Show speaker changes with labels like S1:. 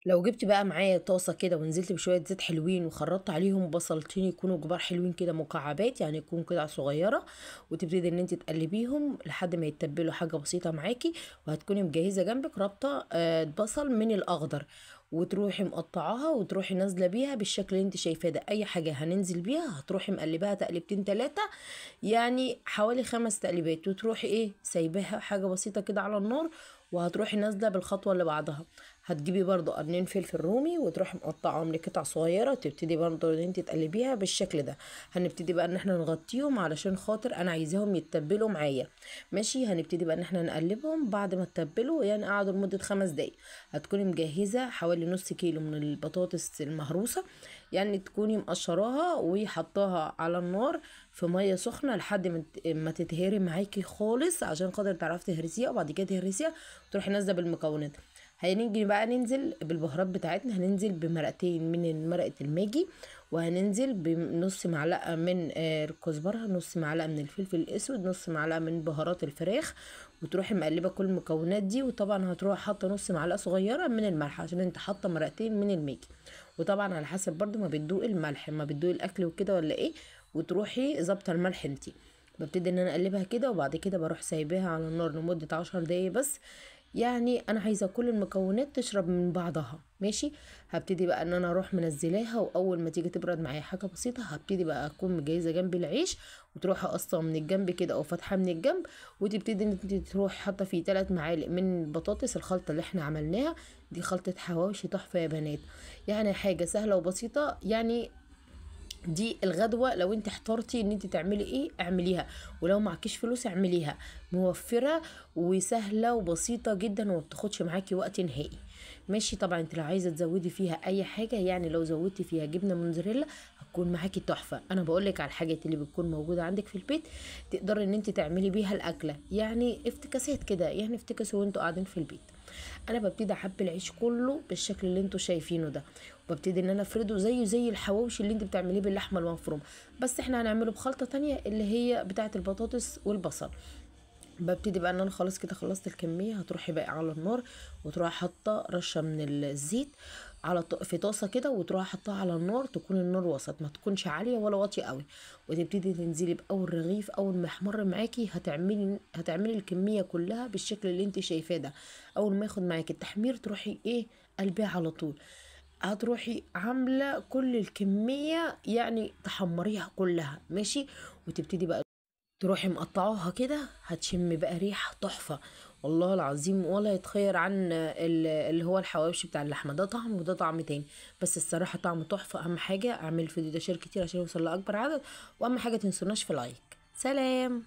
S1: لو جبت بقى معايا طاسه كده ونزلت بشوية زيت حلوين وخرطت عليهم بصلتين يكونوا كبار حلوين كده مكعبات، يعني يكون قطع صغيرة، وتبتدي ان انت تقلبيهم لحد ما يتبلوا حاجة بسيطة معاكي. وهتكوني مجهزة جنبك ربطه بصل من الاخضر، وتروحي مقطعاها وتروحي نازله بيها بالشكل اللي انت شايفاه ده. اي حاجة هننزل بيها هتروحي مقلباها تقلبتين ثلاثة، يعني حوالي 5 تقليبات، وتروحي ايه سايباها حاجة بسيطة كده على النار، وهتروحي نازله بالخطوه اللي بعدها. هتجيبي برضو قرنين فلفل رومي وتروحي مقطعاهم لقطع صغيرة، وتبتدي برضو ان انت تقلبيها بالشكل ده. هنبتدي بقى ان احنا نغطيهم علشان خاطر انا عايزاهم يتبلوا معايا، ماشي. هنبتدي بقى ان احنا نقلبهم بعد ما تتبلوا، يعني قعدوا لمدة 5 دقايق. هتكوني مجهزة حوالي نص كيلو من البطاطس المهروسه، يعني تكوني مقشراها وحطاها على النار في مية سخنة لحد ما تتهري معاكي خالص، عشان خاطر تعرفي تهرسيها. وبعد كده تهرسيها وتروحي نازله بالمكونات. هنيجي بقى ننزل بالبهارات بتاعتنا، هننزل بمرقتين من مرقه الماجي، وهننزل بنص معلقه من الكزبره، نص معلقه من الفلفل الاسود، نص معلقه من بهارات الفراخ، وتروحي مقلبه كل المكونات دي. وطبعا هتروحي حاطه نص معلقه صغيرة من الملح عشان انت حاطه مرقتين من الماجي، وطبعا على حسب برضو ما بتدوقي الملح، ما بتدوقي الاكل وكده ولا ايه، وتروحي ظابطة الملح انتي. ببتدي ان انا اقلبها كده، وبعد كده بروح سايباها على النار لمدة 10 دقايق بس، يعني انا عايزه كل المكونات تشرب من بعضها، ماشي. هبتدي بقى ان انا اروح منزلاها، واول ما تيجي تبرد معايا حاجة بسيطة هبتدي بقى اكون مجهزة جنبي العيش، وتروح قصة من الجنب كده او فاتحة من الجنب، وتبتدي ان انت تروح حاطه فيه 3 معالق من البطاطس، الخلطة اللي احنا عملناها دي، خلطه حواوشي تحفة يا بنات، يعني حاجة سهلة وبسيطة. يعني دي الغدوه لو انت احترتي ان انت تعملي ايه اعمليها، ولو معكيش فلوس اعمليها، موفره وسهلة وبسيطة جدا وما بتاخدش معاكي وقت نهائي، ماشي. طبعا انت لو عايزه تزودي فيها اي حاجة، يعني لو زودتي فيها جبنه موتزاريلا هتكون معاكي تحفة. انا بقولك على الحاجات اللي بتكون موجودة عندك في البيت تقدري ان انت تعملي بيها الاكلة، يعني افتكاسات كده، يعني افتكسوا وانتوا قاعدين في البيت. انا ببتدي اعبي العيش كله بالشكل اللي انتوا شايفينه ده، وببتدي ان انا افرده زيه زي الحواوشي اللي انت بتعمليه باللحمه المفرومه، بس احنا هنعمله بخلطه تانية اللي هي بتاعه البطاطس والبصل. ببتدي بقى ان انا خلاص كده خلصت الكمية، هتروحي بقى على النار وتروحي حاطه رشه من الزيت على في طاسه كده، وتروحي حاطاها على النار، تكون النار وسط، ما تكونش عالية ولا واطية قوي، وتبتدي تنزلي باول رغيف. اول ما يحمر معاكي هتعملي الكمية كلها بالشكل اللي انت شايفاه ده. اول ما ياخد معاكي التحمير تروحي ايه قلبية على طول، هتروحي عامله كل الكمية، يعني تحمريها كلها، ماشي. وتبتدي بقى تروحي مقطعوها كده، هتشم بقى ريحه تحفة والله العظيم، ولا يتخير عن اللي هو الحواوشي بتاع اللحمة، ده طعم وده طعم تاني، بس الصراحة طعم تحفة. اهم حاجة اعمل الفيديو ده share كتير عشان يوصل لاكبر عدد، واهم حاجة تنسوناش في like. سلام.